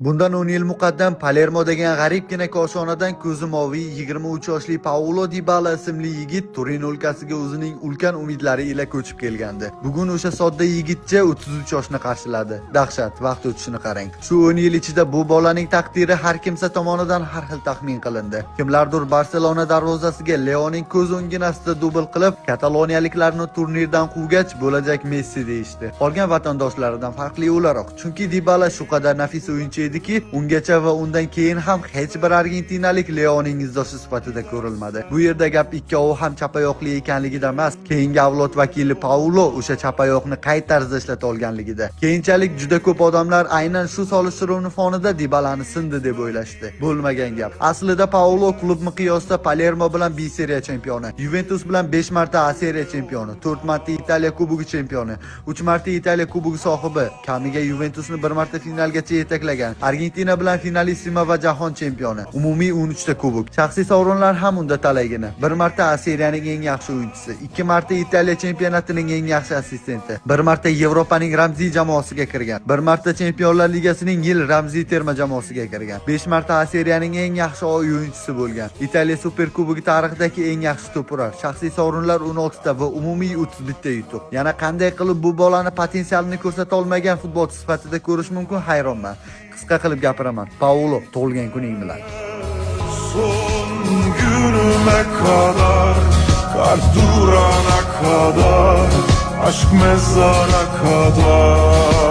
Bundan 10 yil muqaddam Palermo degan g'aribgina koshonadan ko'zi moviy 23 yoshli Paulo Dibala ismli yigit Turin o'lkasiga o'zining ulkan umidlari ila ko'chib kelgandi. Bugun o'sha sodda yigitcha 33 yoshni qarshiladi. Dahshat, vaqt o'tishini qarang. Shu 10 yil ichida bu bolaning taqdiri har kimsa tomonidan har xil taxmin qilindi. Kimlardir Barselona darvozasiga Leoning ko'z o'nginasida dubl qilib, kataloniyaliklarni turnirdan quvgach bo'lajak Messi deyishdi. Qolgan vatandoshlaridan farqli o'laroq, chunki Dibala shu qadar nafis o'yinchi ediki, ungacha va undan keyin ham hech bir argentinalik Leoning izdoshi sifatida ko'rilmadi. Bu yerda gap ikkovi ham chapayoqli ekanligida emas, keyingi avlod vakili Paulo o'sha chapayoqni qay tarzda ishlata olganligida. Keyinchalik juda ko'p odamlar aynan shu solishtiruvni fonida Dibalani sindi deb o'ylashdi. Bo'lmagan gap. Aslida Paulo klub miqyosida Palermo bilan B seriya chempioni, Juventus bilan 5 marta A seriya chempioni, 4 marta Italiya Kubogi chempioni, 3 marta Italiya Kubogi sohibi, kamiga Juventusni bir marta finalgacha yetaklagan, Argentina bilan finalissima va jahon chempioni. Umumiy 13 ta kubok. Shaxsiy sovrinlar ham unda talaygina. Bir marta A seriyaning eng yaxshi o'yinchisi, 2 marta Italiya chempionatining eng yaxshi assistenti, bir marta Yevropaning ramziy jamoasiga kirgan, bir marta Chempionlar Ligasining yil ramziy terma jamoasiga kirgan, 5 marta A seriyaning eng yaxshi o'yinchisi bo'lgan. Italiya Superkubogi tarixidagi eng yaxshi to'p urar. Shaxsiy sovrinlar 16 ta va umumiy 31 ta yutuq. Yana qanday qilib bu bolani potensialini ko'rsata olmagan futbolchi sifatida ko'rish mumkin, hayronman. Qisqa qilib gapiraman. Paulo, tug'ilgan kuning bilan. Son günüme kadar, kalp durana kadar, aşk mezara kadar.